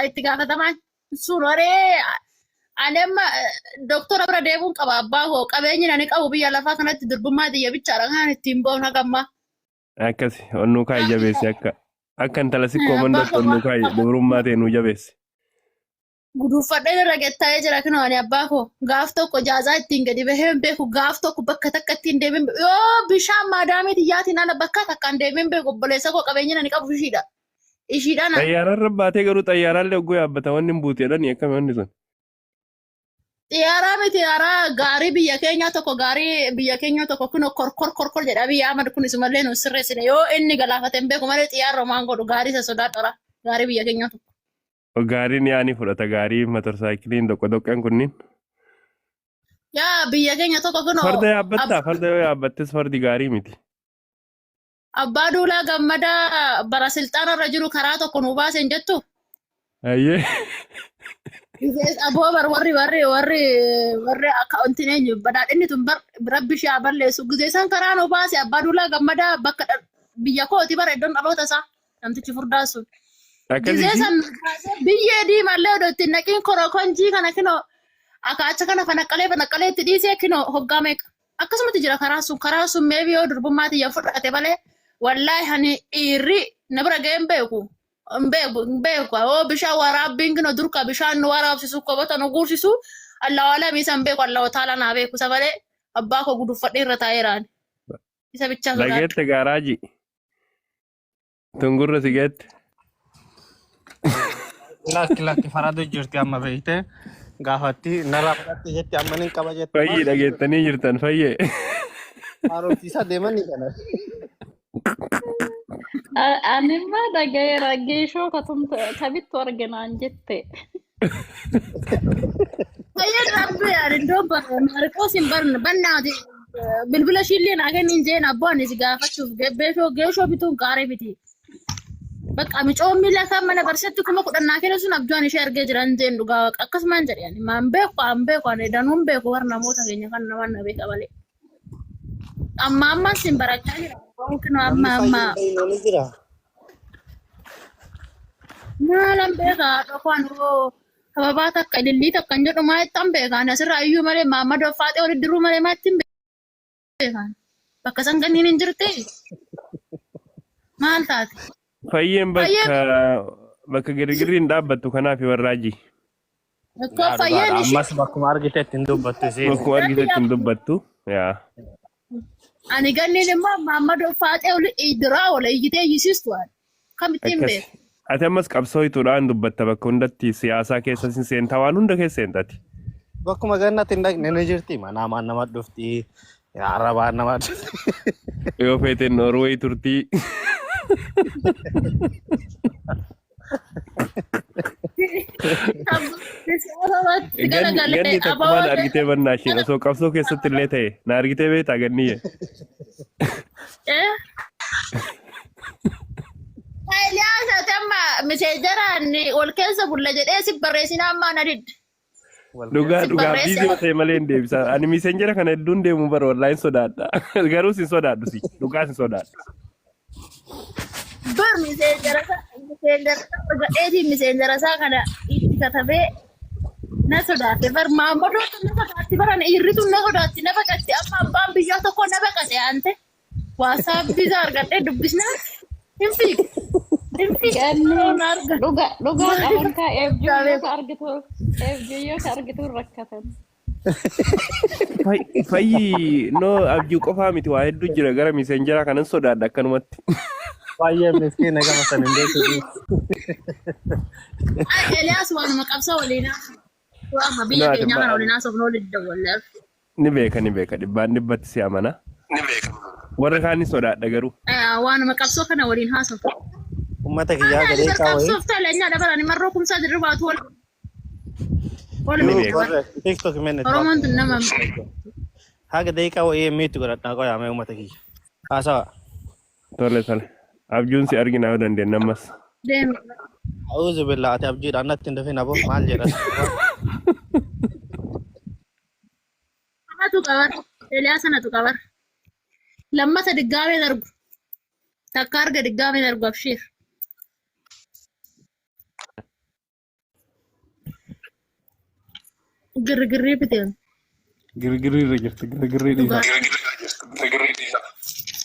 Itti gaafatamaan sun waree ani amma doktora bira deemuun qaba abbaa koo qabeenyi ani qabu biyya lafaa kanatti durbummaa tiyya bichaadha kan ittiin boonu hagammaa. Akkasi onnuu kaa'i jabeessi akka akka intala sikkoo Abbaa mandootti koo onnuu kaa'i dubrummaa ta'e nuu jabeessi. Guduunfadheen irra gettaa'ee jira kinoo ani abbaa koo gaaf tokko jaazaa ittiin gadi bahee hin beeku gaaf tokko bakka takka ittiin deemee hin beeku yoo bishaan maadaamii tiyyaatiin ala bakka takka hin deemee hin beeku obboleessa koo qabeenyi ani qabu ishiidha ishiidhaan Xayyaararra baatee garuu xayyaaraallee ogguu yaabbata wanni hin buuti jedhanii akkami wanni sun. Xiyaaraa miti haaraa gaarii biyya keenyaa tokko gaarii biyya keenyaa tokko kunoo korkor korkor jedha Abiy Ahmad kun isumallee nu sirreessine yoo inni galaafate hin beeku malee xiyyaarra homaan godhu gaarii isa sodaadhora gaarii biyya keenyaa tokko. Gaariin yaani fudhata gaarii motorsaayikiliin doqo doqqeen kunniin. Yaa biyya keenya tokko kunoo Farda yaabbattaa farda yoo yaabbattes fardi gaarii miti. Abbaa Duulaa Gammadaa bara silxaana irra jiru karaa tokko nuu baase hin jettu? Ayyee. Aboo bar warri warri warri warri akkaawuntiin eenyu badhaadhinni tun bar rabbi ishee haa balleessu. Gizee isaan karaa nuu baase Abbaa Duulaa Gammadaa bakka biyya kooti bara iddoon dhaloota isaa namtichi furdaan sun. Gizee Akkasiiti. san nu baasee biyyee diimallee odoo ittiin naqiin korokonjii kana kinoo akaacha kana fanaqqalee fanaqqalee itti dhiisee kinoo hoggaa meeqa. Akkasumatti jira karaan sun karaan sun meebi yoo durbummaa tiyya fudhate malee wallaahi ani dhiirri na bira ga'ee hin beeku. Hin beeku hin beeku yoo bishaan waraabbiin kino durka bishaan nu waraabsisu kobota nu guursisu Allahu alam isa hin beeku Allahu taala naa beeku isa malee abbaa koo guduffadhee irra taa'eeraan isa bichaa sodaadha. Dhageette gaaraaji. Tungurra si geette. Lakki lakki faradu jirti amma beekte gaafatti narraa fudhatte jetti amma nin qaba jette Fayyii dhageettanii jirtan fayyee. haaromsiisaa deemanii kana. Animmaa dhagayeera geeshoo katumta kabittu arginaan jette. Fayyad rabbi ani iddoo Maarqoos hin barne bannaati bilbila ishiillee naa kenniin jeen abboo ani si gaafachuuf geeshoo geeshoo bituun gaarii miti. Bakka micoomni lafa mana barsiisatti 10,000 naa kennu sun abjuun ishee argee jiran jeen dhugaa waaqa akkasumaan jedhe ani maan beeku aan beeku ani danuun beeku warra namoota keenya kan namaan na beeka malee. Amma ammaan sin barachaa jira. Kunoo amma Namni amma fayyee hin beekne ni jira. Maalan beekaa haadha koo ani hoo sababaa takka ilillii takka hin jedhu maa ittan beekaa ani asirraa iyyuu malee Maammadoo Faaxee walitti diruu malee maa ittiin beekaan bakka san ganniin hin jirti maal taate Fayyeen Fayyeen bakka bakka girgirri hin dhaabbattu kanaaf warraajii. Akkoo Yaa fayyeen dhugaadha. ishee Ammas bakkuma argitetti hin dubbattu isiin. Bakkuma argitetti hin dubbattu. Yaa. Ani ganniin immoo Maammadoo Faaxee oli diraa ola iyyitee iyyisiistu ani. Kamittiin Akkas. beeku. Ati ammas qabsooytuudhaan dubbatta bakka hundatti siyaasaa keessa sin seentaa waan hunda keessa seentati. Bakkuma gannatti hin dhaqne ni jirti. Manaamaan nama dhufti. Arabaan nama dhufti. Yoo feete Noorweey turtii. Siyaasatti Ganni galagalee ganni takkumaa na aboo argitee bannaa isheen osoo qabsoo keessatti illee ta'e na argitee beektaa ganniyye. Eliyaas ati amma miseenjaraan wal keessa bulla jedhee si barreessinaa ammaa na didde. Dhugaa Si dhugaa barreesse. biizii ta'e malee hin deebisa. Ani miseenjera kana hedduun deemu bara wallaahi hin sodaadha. Garuu sin sodaadhu si dhugaa sin sodaadhu. Bar miseenjera isaa miseenjera isaa gadheetiin miseenjera isaa kana itti katabee na sodaate bar maammadootu na sodaatti baran dhiirritu na sodaatti na baqatti amma abbaan biyyaa tokko na baqate aante waasaappi isaa argadhee dubbisnaan hin fiigu hin fiigu Ganni yeroo na arga dhuga dhugaa qaban kaa eebjuu yoo ka argitu eebjuu yoo ka argitu rakkatan. Fayyi no abjuu qofaa miti waa hedduu jira gara miseenjeraa kanan sodaadha akkanumatti. Baay'ee miskiina gama san hin beeku. Ay, Eliyaas waanuma qabsoo waliin haasofnu. Amma biyya No, ati keenyaa kana waliin haasofnu waliin dawwalleef. Ni beeka ni beeka dhibbaan dhibbatti si amana. Warra kaanin sodaadha garuu. Waanuma qabsoo kana waliin haasofnu. Uummata kiyyaa Ani galee bar qaawwee. qabsoof ta'e nyaadha barani marroo kumsaa dirri baatu wal. Wal Ni miti beeka. bar. Warra TikTok minute. Oromoon tun nama Haga daqiiqaa wayii miitti godhadhaa qoyaa mee uummata kiyya. Haasawa. Tole tole. Abjuun si argina yoo dandeenye ammas. deemu. A'uuzu billaa ati abjiidhaan natti hin dhufin aboo maal jedha. Anatu qabar. Eliyaas anatu qabar. Lammata diggaameen argu. Takka arga diggaameen argu abshiir. Girgirrii biteen. Girgirrii irra jirti. Girgirrii Dhugaa. dhiisaa.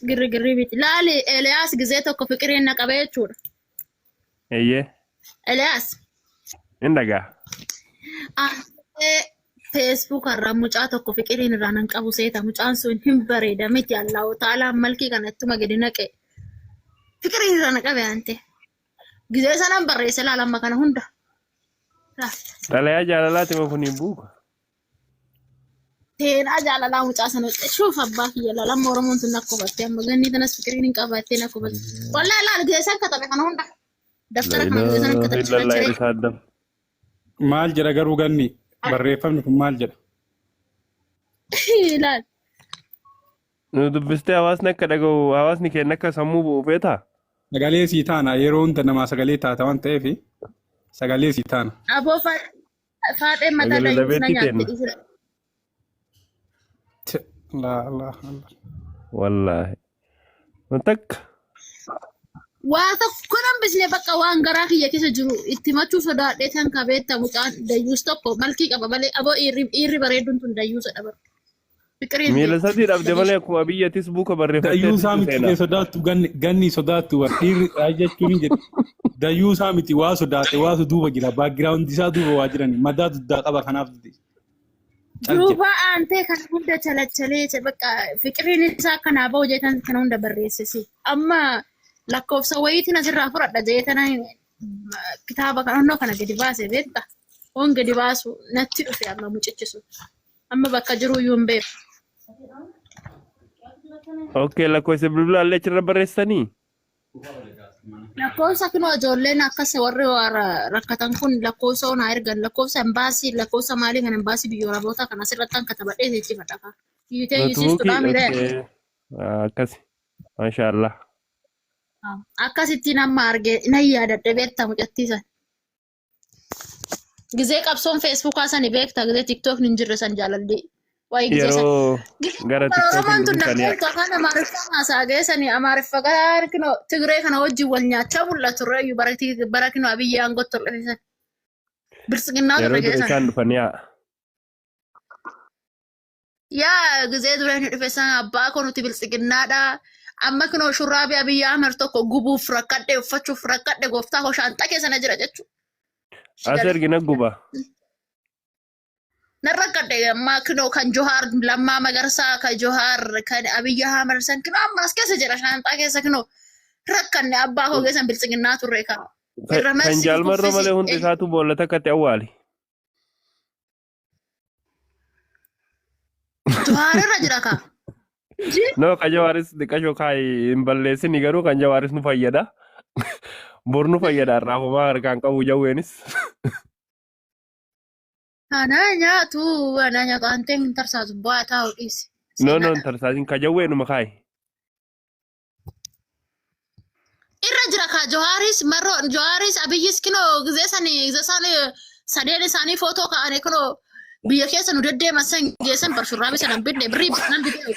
Girgirrii biti. Laali Eliyaas gizee tokko fiqiriin na qabee jechuudha. Eeyyee. Eliyaas. Hin dhagaa. Aansee Facebook irraa mucaa tokko fiqiriin irraa nan qabu seeta. Mucaan sun hin bareeda miti Allahu ta'alaan malkii kana ittuma gadi naqe. Fiqiriin irraa na qabe aante. Gizee sanaan barreesse laala amma kana hunda. Laal. Xalayaa jaalalaati moo kun hin buuka? Seenaa jaalalaa mucaa sana shuuf abbaa kiyya laala amma Oromoon tun na kofatte amma ganni tanas fiqiriin hin qabaattee na kofatte. Wallahi laala gizee san katabe kana hunda. Daftara kana gizee san katabe Illallah cirachiree. irra addam. Maal jedha garuu ganni? Barreeffamni kun maal jedha? Laal. Nu dubbistee hawaasni akka dhaga'u hawaasni keenya akka sammuu bu'u feetaa? Sagalee sii taana yeroo hunda namaa sagalee taata waan ta'eef sagalee sii taana. Aboo faaxeen mataa Sagalee dayyuus na labeetti nyaatte kenna. dhiisira. Laa laa laa. Wallaahi. Takka. Waa tokko hambisne bakka waan garaa kiyya keessa jiru itti machuu sodaadhee tan kabeetta mucaan dayyuus tokko malkii qaba malee aboo dhiirri bareedduun tun dayyuusa bara. Fiqiriin Miila beekti. sadii dhabde malee akkuma biyyattis buuka barreeffattee Dayyuusaa sitti miti seenaa. kee sodaattu ganni ganni sodaattu war dhiirri jechuun hin jedhu. Dayyuusaa miti waa sodaate waatu duuba jira background isaa duuba waa jirani madaa duddaa qaba kanaaf dide. Cal jedhe. Duuba aantee kana hunda chalachalee bakka fiqiriin isaa akkanaa bahu jeetan kana hunda barreessisi. Amma lakkoofsa wayiitiin asirraa fudhadha jeetana kitaaba kana hunda kana gadi baase beekta. Waan gadi baasu natti dhufe amma mucichi sun. Amma bakka jiru iyyuu hin beeku. Okay, lakkoofsa bilbilaa illee achirra barreessanii? Lakkoofsa kunoo ijoolleen akkas warri warra rakkatan kun lakkoofsa onaa ergan lakkoofsa embaasii lakkoofsa maalii kan embaasii biyya Arabootaa kan asirratti kan katabadhee itti fadhafa. Hiitee Notebookii hiisistuudha miree. okay. Akkasi. Maashaallah. Akkasittiin amma arge nan yaadadhe beektaa mucattii san. Gizee qabsoon Facebookaa sani beektaa gizee TikTok hin jirre san jaalalli. Waa'ee gizee san. Yeroo gara Oromoon TikTokiin tun dhufan yaa. namoota afaan Amaariffaa haasaa geessanii Amaariffa gara kinoo Tigree kana wajjin wal nyaachaa mul'atu reeyyu bara kinoo Abiyyi aangootti ol dhufe san. Biltsiginnaa Yeroo turre dura geessan. isaan dhufan yaa. Yaa gizee dura inni dhufe sana abbaa koo nuti biltsiginnaadha. Amma kinoo shurraabii Abiyyi Ahmed tokko gubuuf rakkadhe uffachuuf rakkadhe gooftaa koo shaanxaa keessa na jira jechuudha. As ergi na guba. Nan rakkadhe amma kinoo kan Johaar Lammaa Magarsaa kan Johaar kan Abiyyi Ahmed san kinoo amma as keessa jira shaanxaa keessa kinoo rakkanne abbaa koo keessan biltsiginnaa turre kaa. Irra Kan marsi jaalmarroo kuffisi. malee hundi isaatu boolla takkatti awwaali. Johaar irra jira kaa. No, kan Jawaaris xiqqashoo kaayi hin balleessini garuu kan Jawaaris nu fayyada. Bor nu fayyada irraa homaa harkaan qabu jawweenis. Ana nyaatu ana nyaatu antee hin tarsaasu bu'aa taa'u dhiisi. No, no, Seenaadha. hin tarsaasin ka jawweenuma kaayi. Irra jira kaa Johaaris marroo Johaaris Abiyyis kinoo gizee sanii gizee isaanii sadeen isaanii footoo kaa'anii kinoo biyya keessa nu deddeeman san geessan bar shurraabii sana hin binne birrii nan bitee.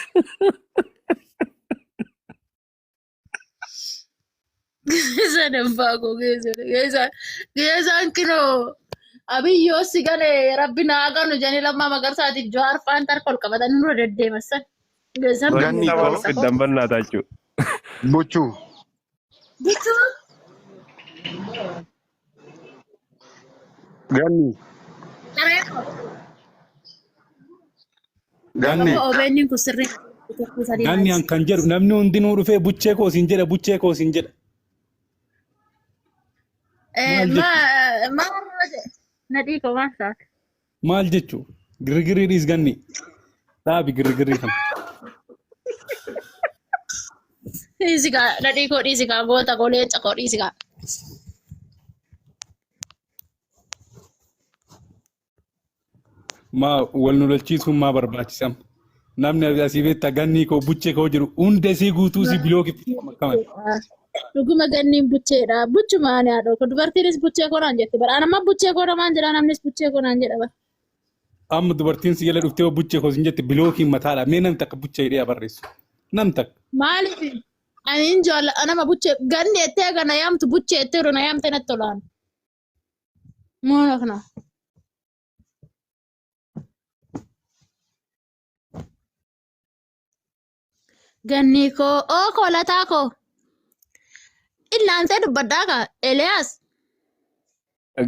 Geessan abbaa koo geessan geessan geessan kinoo Abiyyi yoo si gane rabbi naa ganu jedhanii Lammaa Magarsaatiif Johaar fa'aan tarka ol qabatanii nurra deddeeman san. Geessan Ganni Bakki koo isaa fiddan bannaata jechuudha. Buchuu. Bituu. Ganni. Qaree koo. Ganni. Amma OBN kun sirrii tokko sadii Ganni an kan jedhu namni hundinuu dhufee buchee koo siin jedha buchee koo siin jedha. Maal Ma jechu? ma nadhii koo maal taate? Maal jechu? Girgirrii dhiis ganni. Dhaabi girgirrii kana. Dhiisi kaa nadhii koo dhiisi kaa goota koo leenca koo dhiisi kaa. Maa wal nu lolchiisuun maa barbaachisam? Namni asii beektaa ganni koo buchee koo jedhu hunda isii guutuu isii bilookitti akkamani. Dhuguma ganniin bucheedha. Buchuma ani haadha koo dubartiinis buchee koo naan jette bara. Anamma buchee koo namaan jedha namnis buchee koo naan jedha bara. Amma dubartiin si jala dhuftee buchee koo siin jette bilookiin mataadha. Mee namni takka buchee jedhee haa barreessu. Nam takka. Maaliif ani hin jaalladha nama buchee ganni ettee gana yaamtu buchee ettee yeroo na yaamte natti tolaan. Moona kana. Ganni koo oo koo lataa koo. Illaantee dubbaddaa kaa Eliyaas.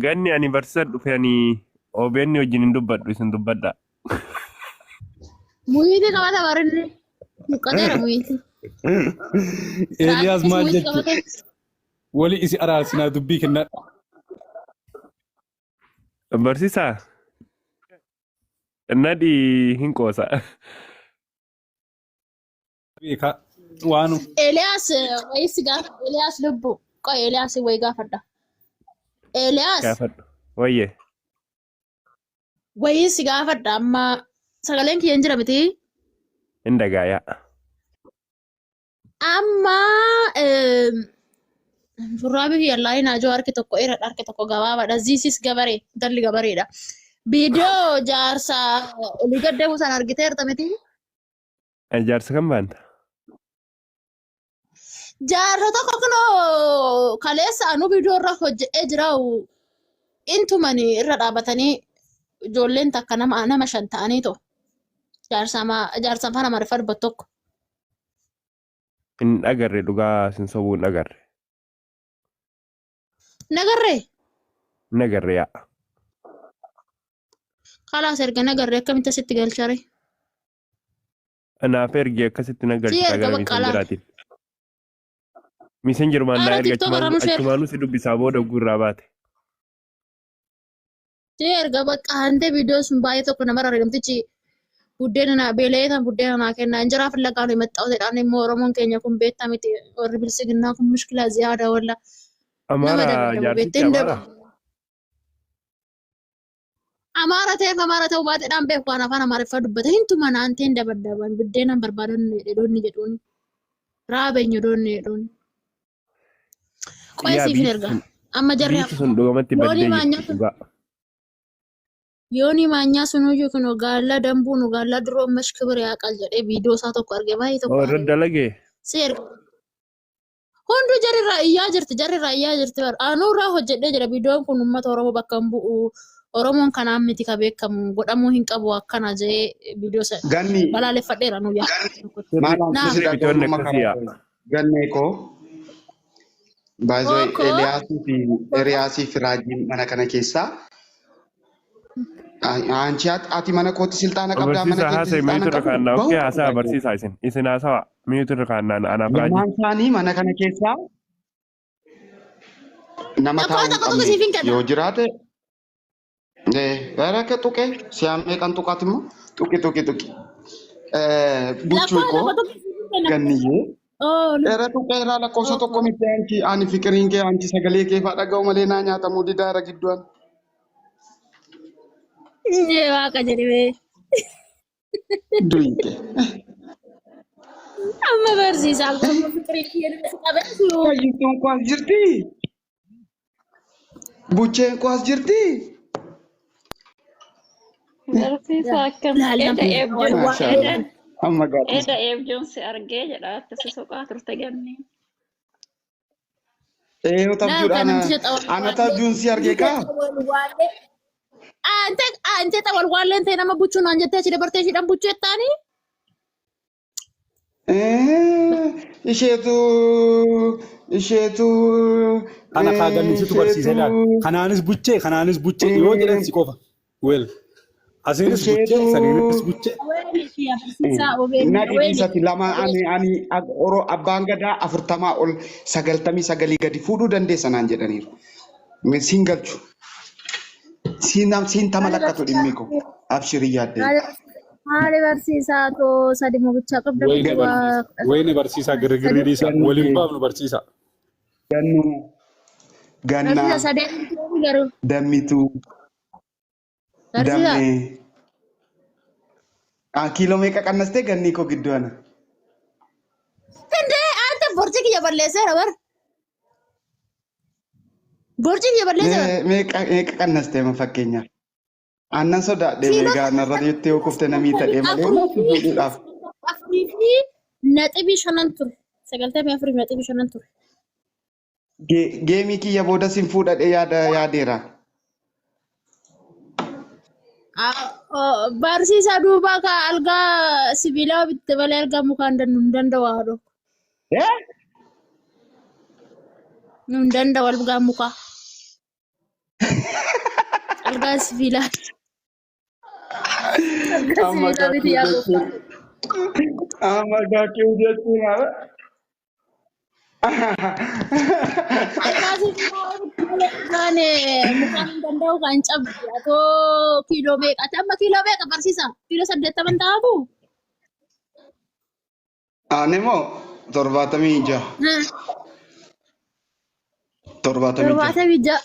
Ganni ani barsiisa dhufe ani OBN wajjin hin dubbadhu isin dubbadha. Muyiitii qabata barinni. Muqqateera muyiitii. Eeliyaas Raajis maal muyiitii jette? qabate. Wali isi araarsinaa dubbii kennaa. Barsiisaa nadhi hin qoosa. Beekaa waanu Eliyaas wayii si gaafa Eliyaas lubbu. Qoy Eliyaas wayii gaafadha. Eliyaas Gaafadhu. Wayyee. wayii si gaafadha amma sagaleen kiyya hin jira miti. Hin dhagaayaa. Amma shurraabii kiyya laayin ajoo harki tokko dheeraadha harki tokko gabaabaadha. Ziisis gabaree intalli gabareedha. Viidiyoo jaarsa olii gad deemu sana argiteerta miti. Jaarsa kan baanta? Jaarsa tokko kunoo kaleessa anuu viidiyoo irra hojjedhee jira. Intumani irra dhaabatanii ijoolleen takka nama 5 ta'anii too. Jaarsa afaan Amaariffaa dubbatu tokko. Hin agarre dhugaa sin sobuu hin agarre. Nagarree? Hin agarre yaa. Kalaas erga nagarree akkamitti asitti galchare? Naaf ergi akkasitti na Si galchita erga gara bakka laal. miisenjeraatiin. Miisenjerumaan naa Haala erga TikTok irra nu sheer. achumaanuu si dubbisaa booda gurraa baate. Si erga bakka hantee viidiyoo sun baay'ee tokko nama raree namtichi buddeena naa beela'ee tan buddeena naa kennaa injeraa fillagaa nu himaxxa'u immoo Oromoon keenya kun beektaa miti warri bilisiginnaa kun mushkilaa ziyaada walla nama Amaara dabadabu jaarsichi beektee hin Amaara. Amaara ta'eef Amaara ta'uu baateedhaan beeku waan afaan Amaariffaa dubbata hin tuman aanteen dabadaban buddeenan barbaadan doonni jedhuuni raabeenyu doonni jedhuuni. Qo'ee Yaa siif hin biyyi erga sun amma jarri biyyi sun dhugumatti yoonii baddee jirti maanyaa sun dhugaa. yoonii maanyaa sunuyyuu kun gaallaa dambuun gaallaa duroo mashkibir yaaqal jedhee viidiyoo isaa tokko arge baay'ee tokko Irra arge. dalagee. Si erga. Hundi jarrirraa iyyaa jirti jarrirraa iyyaa jirti bara anuu irraa hojjedhee jira viidiyoon kun uummata Oromoo bakka hin bu'u Oromoon kanaan miti ka beekamu godhamuu hin qabu akkana jedhee viidiyoo sana Ganni balaaleffadheera nu yaa. maal Naam. si Sirrii miti wanni dhaga'umma akkasii karaa yaa. ta'e. Gannee koo baay'ee Ookoo. Eliyaasii fi Eriyaasii fi Raajiin mana kana keessaa Anchi ati mana kootti silxaana qabdaa mana Barsiisaa keetti haasa'e silxaana miitu irra qabu kaannaa. bahuu Okkee haasa'a qabda. barsiisaa isin. Isin haasa'a miitu irra kaannaan anaaf raajii. Lamaan isaanii mana kana keessaa nama Lakkoo taa'uu hin tokko tokko qabne siif hin kenna. yoo jiraate gara akka tuqe si'aamee kan tuqaati immoo tuqi tuqi tuqi. Buchuu Lakkoo koo tokko tokko siif hin kenna. ganniyyee Oh, Era tuqeeraa lakkoofsa tokko miti anchi ani fikiriin kee anchi sagalee kee faa dhaga'u malee naa nyaatamuu didaara gidduun. Njee waaqa jedhee. Du'i kee. Amma barsiisaa amma fikirii kiyya si qabeessu. Fayyituun koo as jirti. Bucheen koo as jirti. Barsiisaa akkam Laal eda namni eebjuun Maashaallah. eda Amma gaadhisa. eda eebjuun si argee jedha akka si soqaa turte ganni. Eeyyoo Laal kan tabjuudhaan namticha ana tabjuun si argee kaa. xawalwaallee. Ante ante xawalwaalleen ta'e nama buchuu naan jettee achi dabartee ishiidhaan buchuu jettaanii. Isheetu isheetu Ana kaa gannisitu barsiisee laal. isheetu Kanaanis buchee kanaanis buchee yoo jedhan si qofa. Wel. Asiinis buchee isheetu saniinis buchee. Aweeni kiyya barsiisaa obeeni na aweeni. dhidhiisati lama ani ani oro abbaan gadaa 40 ol 99 gadi fuudhuu dandeessa naan jedhaniiru. Siin galchu. Siin tama lakkatu dhimmi koo. Abshirii yaaddee. Haali barsiisaa too sadi mubichaa qabda Wayne kubbaa barsiisaa. Wayne barsiisaa girgirri dhiisaa. Waliin baafnu barsiisaa. Gannuu Barsiisaa gannaa sadeen garuu dammituu barsiisaa dammee. Kiiloo meeqa qannastee gannii koo gidduu ana? Hindee ante borci kiyya balleesseera bar. Borci kiyya balleesseera. Meeqa meeqa qannastee ma fakkeenyaaf? Aannan sodaadhee Kiiloo meeqa narra jettee yoo kufte namii ta'ee malee fuudhuudhaaf. 4.5 ture. 94.5 ture. Geemii kiyya booda sin fuudhadhee yaada yaadeera. Barsiisaa duubaa ka algaa sibiilaa bitte malee algaa mukaa hin danda'u haadho. Eh? Hin danda'u algaa mukaa. Algaa sibiilaa. Algaa Amma sibiilaa biti gaakii yaa jechuun. gooftaa. Amma gaakii jechuun haala. Algaa sibiilaa bitte malee algaan mukaan hin danda'u kan cabdu. Atoo kiiloo meeqaati? Amma kiiloo meeqa barsiisaa? Kiiloo 80 ta'afu? Ani immoo 76. 76. 76.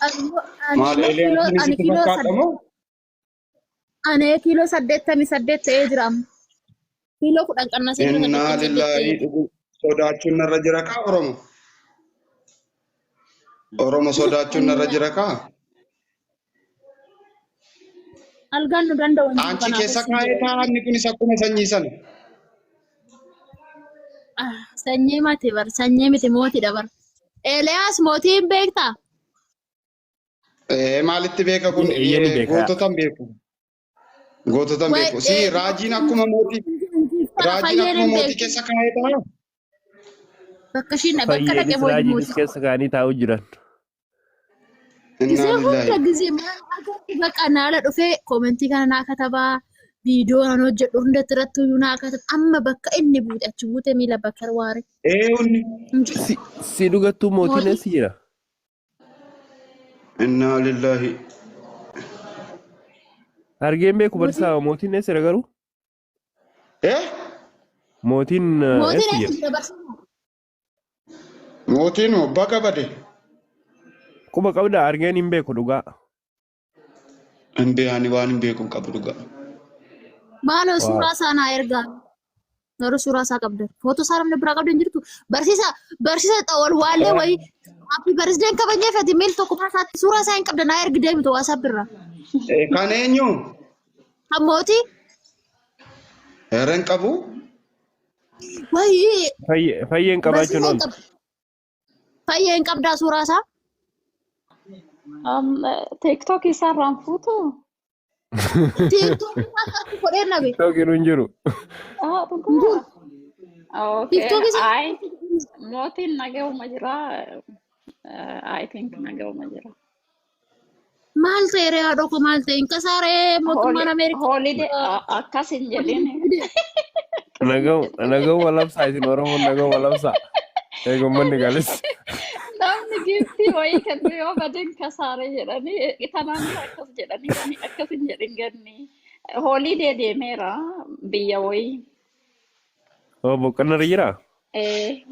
Ani Maal immoo kiiloo Eeliyaasiin ani sitti kiiloo fakkaata saddeet moo? ani kiiloo 88 ta'ee jira amma. Kiiloo 10 qannasee kiiloo Innaa 88 lillaahi ta'ee jira. dhugu sodaachuun narra jira kaa Oromo. Oromo sodaachuun narra jira kaa. Algaan nu danda'u hin jiru Aanchi kanaafuu keessa sin kaa'ee jedhe. taa'aa inni kunis akkuma sanyii sana. Ah, sanyii mati bar sanyii miti mootiidha bar. Eeliyaas mootii hin beektaa? Maalitti beeka kun Eeyyee ni beeka. gootota hin beeku. Gootota hin Wayi beeku. Si raajiin akkuma mootii kana raajiin fayyeen akkuma hin mootii beektu. keessa kaa'ee taa'aa. Bakka ishiin bakka dhaqe Fayyeenis booyi raajiinis mootii. keessa kaa'anii taa'uu jiran. Innaa Gisee hunda lillaahi. gisee maal agartu bakka naala dhufee koomentii kana naa katabaa viidiyoo nan hojjedhu hunda irratti iyyuu naa katab amma bakka inni buute achi buute miila bakka waare. Eewunni. Hin jiru. Si dhugattuu mootiin Mootii eessa jira? Innaa lillaahi. Argeen beeku mootiin barsiisaa mootiin eessa jira garuu? Eh? Mootiin mootiin eessa eessa jira? jira barsiisaa? Mootiin moo baga bade. Quba qabda argeen hin beeku dhugaa. Hin beekani waan hin beeku hin qabu dhugaa. Maaloo Waaw. suuraa isaa naa ergaa. Garuu suuraa isaa qabda. Footoo isaa namni biraa qabda hin jirtu. Barsiisa barsiisa xawal waallee wayii happy birthday kabajee fati miil tokko isaatti suuraa isaa hin qabda naa ergi deemtu WhatsApp irra. Kan eenyu? Kan mootii Heera hin qabu. wayii Fayyeen qabaachuun barsiisa hin ooltu. qabda. Fayyee hin qabdaa suuraa isaa. TikTok isaarraan fuutu? TikTok isaa akkatti godhee nabe. TikTokiin hin jiru. Ah, Hin dhugaa? jiru. Okay. TikTok isaa Ay, mootiin nagahuma jira. I think nagahuma jira. Maal ta'e ree haadhoo koo maal ta'e hin kasaaree mootummaan Ameerikaa. Holiday akkas hin jedhin. Akkas hin jedhin. Nagahuma labsaa isin Oromoon nagahuma labsaa. Eegummanni galis. Namni giiftii wayii kennu yoo badin kasaare jedhanii tanaan dura akkas jedhanii gani akkas hin jedhin ganni. Holiday deemeera biyya wayii. Oo boqqonnarra jiraa? Eh,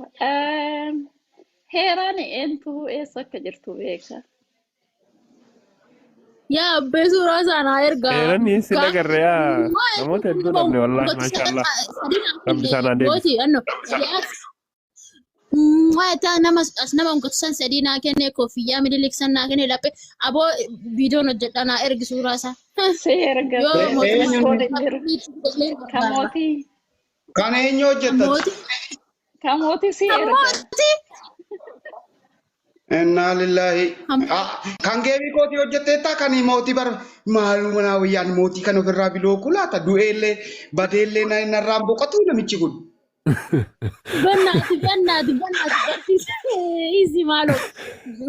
heeraan eentu eessa akka jirtu beeka. Yaa abbee suuraa isaa naa ergaa. Heeranni si dagarre yaa namoota hedduu dhabne wallaahi maashaallah. Rabbi isaan haa deebisu. Gooti anno. Waa nama as nama hunkatu sadii naa kenne koffiyyaa mililik san naa kenne laphee aboo viidiyoon hojjedha naa ergi suuraa isaa. Si erga Yoo mootummaa rakkoon hin jiru. Ka mootii Kan eenyu hojjettati? mootii ka mootii si erga. mootii Innaa lillaahi. Kan geebii kootii hojjetteetta kan mootii bar maaluma naa wayyaan mootii kan ofirraa bilookuu laata du'eellee badeellee narraan boqotu namichi kun. Bannaati bannaati bannaati barsiisa easy maaloo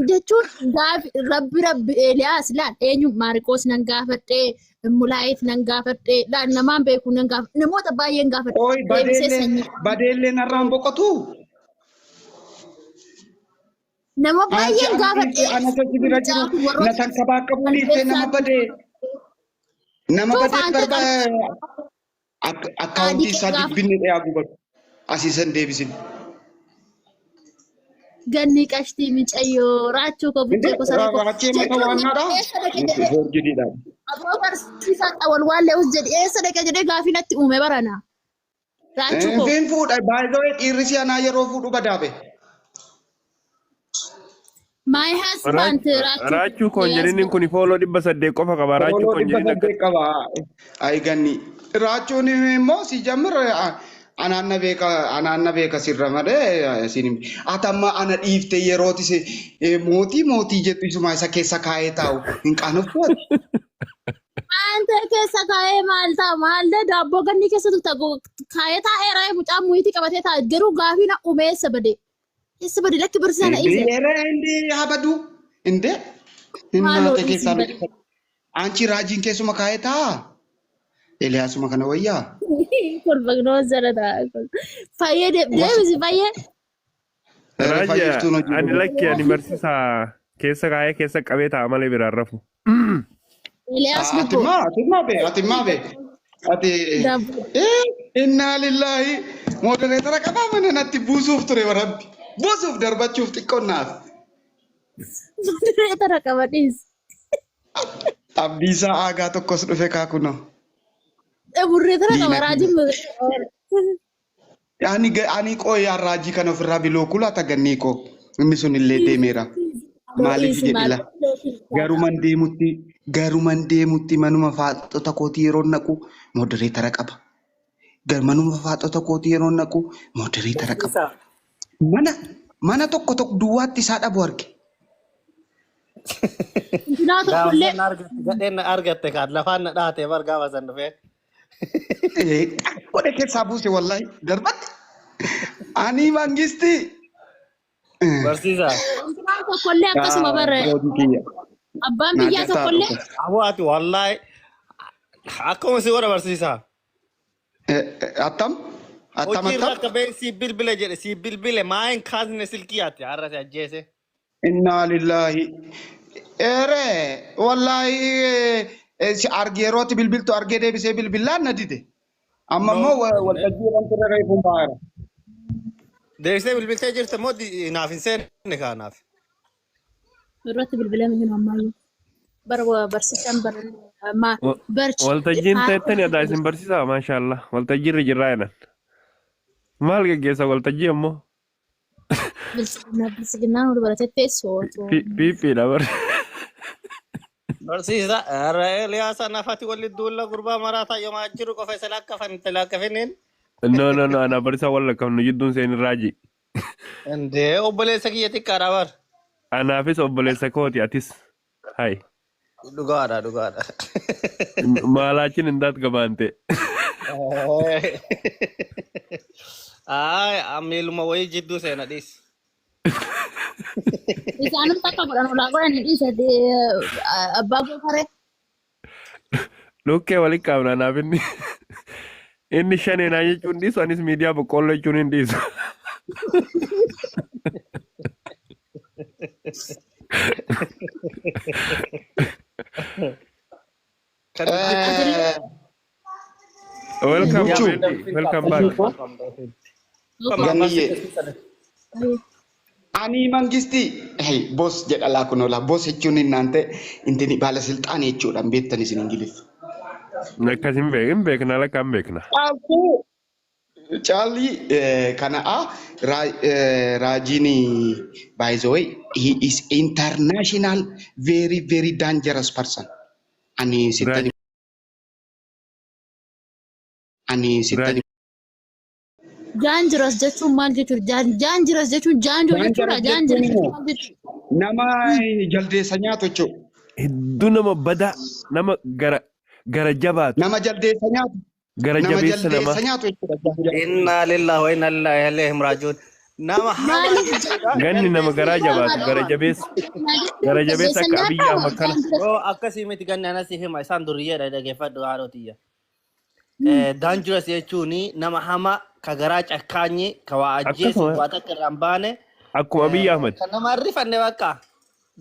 jechuun gaafi rabbi rabbi Eeliyaas laal eenyu Maariqoos nan gaafadhee Mulaayit nan gaafadhee laal namaan beeku nan gaafadhe namoota baay'een gaafadhe Ooyi deebisee badeellee sanyii badeellee narraan boqotu. Nama Anchi baay'een ana gaafadhe dhiiste ana sochi bira jiru mucaa kun na warroota tankabaakabuu dhiiste nama badee nama Tuufa badee ante barba akkaawuntii isaa gaafa dibbinni dhiyaa gubatu asiisan deebisin. Ganni qashtii micayyoo raachuu koo Inde buttee koo saree koo raachee mata jechuun waannaadha. eessa dhaqe jedhee Foorjidiidha. aboo barsiisaa xawal waan le'us jedhe eessa dhaqe jedhee gaafii natti uume barana raachuu koo. Fin fuudha baay'ee dhiirri si anaa yeroo fuudhu badaabe. My husband raachuu Raachuu koon jedhiniin kun fooloo 800 qofa qaba. Raachuu Fooloo koon dhibba jedhin akka saddeet qaba. Ayi ganni. Raachuun immoo si jammir anaan na beeka anaan na beeka sirra malee siin hin Ati amma ana dhiifte yerooti si mootii mootii jettu isuma isa keessa kaa'ee taa'u hin qaanoftu ati. Maantee keessa kaa'ee maal ta'a maallee daabboo ganni keessa tukta kaa'ee taa'eera mucaan muyitii qabatee taa'e garuu gaafii na uume eessa bade eessa bade lakki barsiisaa na dhiise. Ere indi habadu inde Maaloo innaate dhiisi keessaa bade. Anchi raajiin keessuma kaa'ee taa'a. Eliyaasuma kana wayyaa. Kolfa zara ta'a. Fayyee deebisi fayyee. Ere Raajaa fayyiftuun hojii ani godhu. lakki ani barsiisaa keessa kaa'ee keessa qabee taa'a malee biraan rafu. Eliyaas Ati lubbuu. maa ati maa be ati maa be ati Daabboo. Innaa lillaahi modereetara qabaa mana natti buusuuf ture warabbi buusuuf darbachuuf xiqqonnaaf. Modereetara qaba dhiisi. Abdiisaa aagaa tokkos dhufe kaakunoo. Modereetara qaba Diina raajiin. Ani ani qooyaan raajii kana ofirraa bilookuu laata gannii koo inni sun illee deemeera. Maaliif jedhila garuman deemutti manuma faaxota kootii yeroo naqu modereetara qaba. Manuma faaxota kootii yeroo naqu modereetara qaba. Mana mana tokko tokko duwwaatti isaa dhabu arge. Intinaa Gaafa tokkollee san argatte gadheen na argatte kaan lafaan na dhaate bar gaafa san dhufee. Godhe keessaa buuse wallahi darbatti. Ani mangisti. Barsiisaa. intinaan tokkollee akkasuma barre abbaan biyyaa tokkollee Aboo ati wallaahi akkuma si godha barsiisaa. Attam? Attam Hojii irra attam? akka ba'e siif bilbile jedhe siif bilbile maa hin kaasne silkii ati har'a si ajjeese. Innaa lillahi. Ere wallahi si arge yerootti bilbiltu argee deebisee bilbilaan na dide. Amma immoo waltajjii irra ture reefuun baay'eera. Deebisee bilbiltee jirte moo naaf hin seenne kaanaaf. Irratti bilbilame hin ammayyuu. Bar barsiisaan bar ma barchi. Waltajjiin teettani adaa isin barsiisaa maashaallah. Waltajjii irra jirraa jedhan. Maal geggeessa waltajjii ammoo? Biltsiginnaa biltsiginnaan ol baratee teessoo. Piiphiidha bar. Barsiisa har'a Eliyaasa nafati walli duulla gurbaa maraataa yooma jiru qofa isa lakkafan itti lakkafiniin. No no no ana barsiisaa wal lakkafnu jidduun seen raajii. Indee obboleessa kiyya xiqqaadha bar. Anaafis obboleessa kooti atis. Hai. Dhugaadha dhugaadha. Maalaachin indaat gabaante. Ay ammiiluma wayii jidduu seena dhiis. Isaanum takka godhan olaa godhan dhiise abbaa goofaree. Lukkee walitti qabna anaaf inni. Inni shaneenaa jechuun dhiisu anis miidiyaa boqqoolloo jechuun hin dhiisu. Welcome Buchuu. Wendy. Welcome back. Ganniyyee. Ani mangisti hey, boss jedha laa kun oolaa boss jechuun innaan ta'e intini baala silxaanii jechuudha hin beektan isin Ingiliffa. Akkas hin beek hin beekna lakka hin beekna. Caaltuu Caalii kana a raajiin by the way he is international very very dangerous person. Ani sittani ani sittani Dangerous jechuun maal jechuudha? Dangerous jechuun jaanjoo jechuudha. Dangerous Dangerous jechuun jechuun maal jechuudha? Nama jaldeessa nyaatu jechuudha. Hedduu nama badaa nama gara gara jabaatu Nama jaldeessa nyaatu. gara Nama jabeessa namaa. jaldeessa nyaatu jechuudha. Inna lillahi wa inna ilaihi raaji'uun. Nama hamaa Maaliif jechuudha. Ganni nama garaa jabaatu gara jabeessa gara jabeessa akka Abiyyi Ahmad kana. Yoo akkasii miti ganni anasi hima isaan duriyyeedha dhaggeeffadhu haadhotiyya. Dangerous jechuun nama hamaa ka garaa cakkaanyi ka waa ajjeesu Akkasuma waa takka irraa hin baane akkuma Abiyyi Ahmad. kan nama rifanne bakka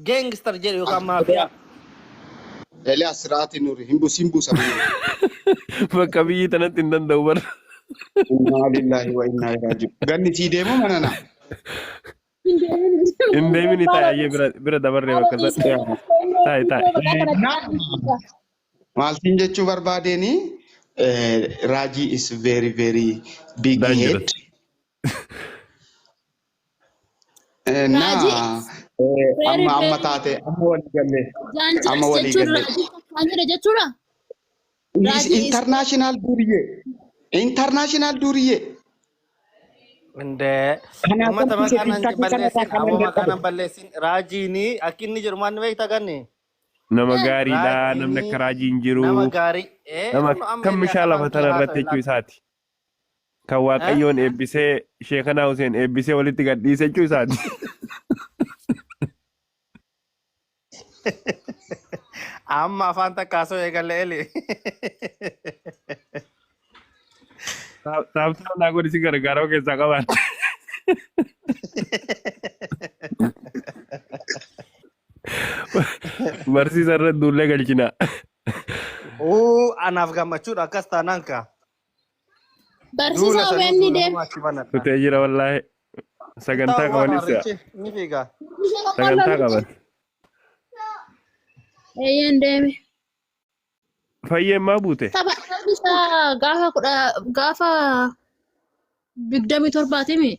gangster jedhu yookaan maafiyaa. Eliyaas siraatii nuri hin buusin buusa. Bakka biyyi tanatti hin danda'u bara. Inna lillahi wa inna ilaihi raaji'uun. Ganni sii deemu mana na. Hin deemini taa'i bira bira dabarree bakka sana. Taa'i taa'i. Maaltiin jechuu barbaadeenii raajii is very very big head. Dangerous. Na Raajii very amma amma very taate amma walii galle amma dangerous walii jechuun galle. raajii fakkaanidha jechuudha. Is Raajii is international duriye. International duriye. Indee Kanaaf uummata harkise maqaan tiktakii kana balleessin irraa kanan aboo maqaan dadhabe. balleessin raajiini akka inni jedhu maal beekta ganni. Nama gaariidha, namni Raajiin akka raajii hin jiru. nama gaarii. Nama Amma kan inni bishaan lafa afaan tana kee irratti haasa'e jechuu laata. isaati. Kan Waaqayyoon eebbisee Sheekanaa Huseen eebbisee walitti gadhiise jechuu isaati. Amma afaan takka haasa'u eegalle eli. Saabtaa naa godhi si gargaara of keessaa qabaatte. Barsiisa irra duullee galchina. Uu anaaf gammachuudha akkas taanaan kaa. Barsiisa Duula sanuu OBN duula deem. homaa achi banadha. Tutee jira wallaahi. Sagantaa Ta'u waan qabanis harrichi ni fiiga. sagantaa qaban. Eeyyeen deeme. Fayyeen maa buute? Tapha isaa gaafa kudha gaafa 27timi.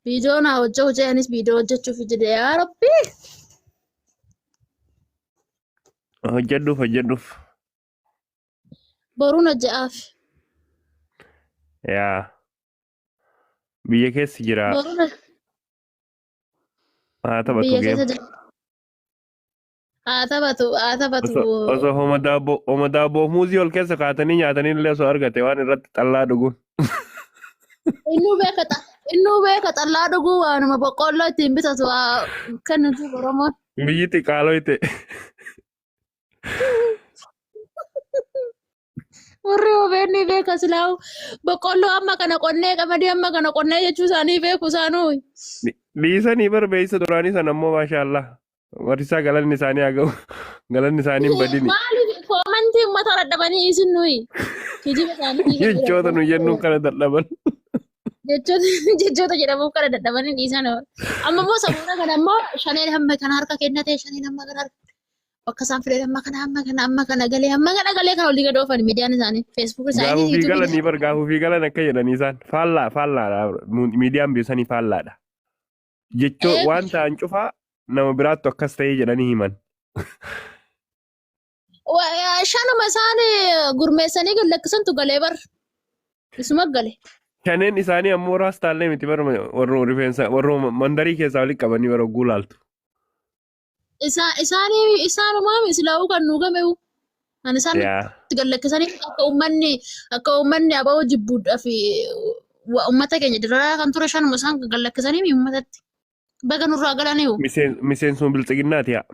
Viidiyoo naa hojja hojii anis viidiyoo hojjechuuf jedhe yaa rabbi. Hojjedhuuf hojjedhuuf. Boruun hojje'aaf. Yaa. Biyya keessa jira. Boruun Haa taphatu biyya geema. keessa jira. Haa taphatu haa taphatu. Osoo homa daabboo muuzii ol keessa kaatanii nyaatanii illee osoo argate waan irratti xallaa dhuguun. Innuu beeka xallaa dhuguu waanuma boqqoolloo ittiin bitatu waa kennitu Oromoon. Biyyi xiqqaaloyte. Warri OBN beeka silaa'u boqqoolloo amma kana qonnee qamadii amma kana qonnee jechuu isaanii beeku isaanuu. Dhiisanii bar beeysa duraanii sana ammoo maashaallah. Warrisaa galanni isaanii haa ga'u. Galanni isaanii hin badini. Maaliif koomantii uummata dadhabanii isin nuyi kijiba isaanii Jechoota nu jennuun kana dadhaban. Jechoota jedhamuuf kana dadhabanii dhiisan. Amma immoo samuuna kana immoo shaneen hamma kana harka kennate shaneen hamma kana harka bakka isaan fidan amma kana amma kana amma kana galee amma kana galee kan olii gad oofan miidiyaan isaanii feesbuuk isaanii Gaafuu fi yuutuubii galanii bar gaafuu fi galan akka jedhanii isaan faallaa faallaadha. Miidiyaan biyya sanii faallaadha. Jechoo waan ta'an cufaa nama biraattu akkas ta'ee jedhanii himan. Shanuma isaan gurmeessanii gad lakkisantu galee bar isuma gale. Shaneen isaanii ammoo raastaallee miti bar warruma rifeensa warruma mandarii keessaa walitti qabanii bara hogguu laaltu. Isaanii isaanumaa silaa'uu kan nuu game'u. Kan isaan Yaa. itti gad lakkisanii akka uummanni aba'oo jibbuudhaa fi uummata keenya dararaa kan ture shanuma isaan gad lakkisanii uummatatti. Baga nurraa galaniiru. Miseensuma biltsiginnaati yaa.